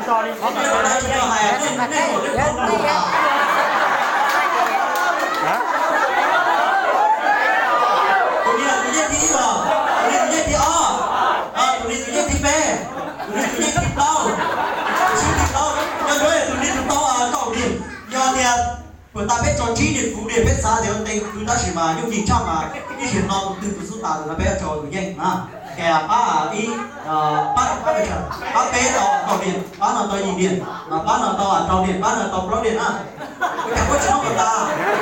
Tus ni tus nyiaj thib ib os, tus ni tus nyiaj thib ob, tus ni tus nyiaj thib peb, tus ni tus nyiaj thib plaub, tus ni tus plaub, yog tus ni tus tau kaum niam, yog tias puas tas peb tso tsib niam fuv niam peb xav tias ua ntej kwv tab sis mas yooj yim tshaj mas ib sim no tus twg tus xub tas tus no peb yuav tso tus yeej na. Ces pab ib, pab, pab peb tau kaum niam, pab no tau yim niam, pab no tau rau niam, pab no tau plaub niam na. Ua cas koj tsis noj puas tas?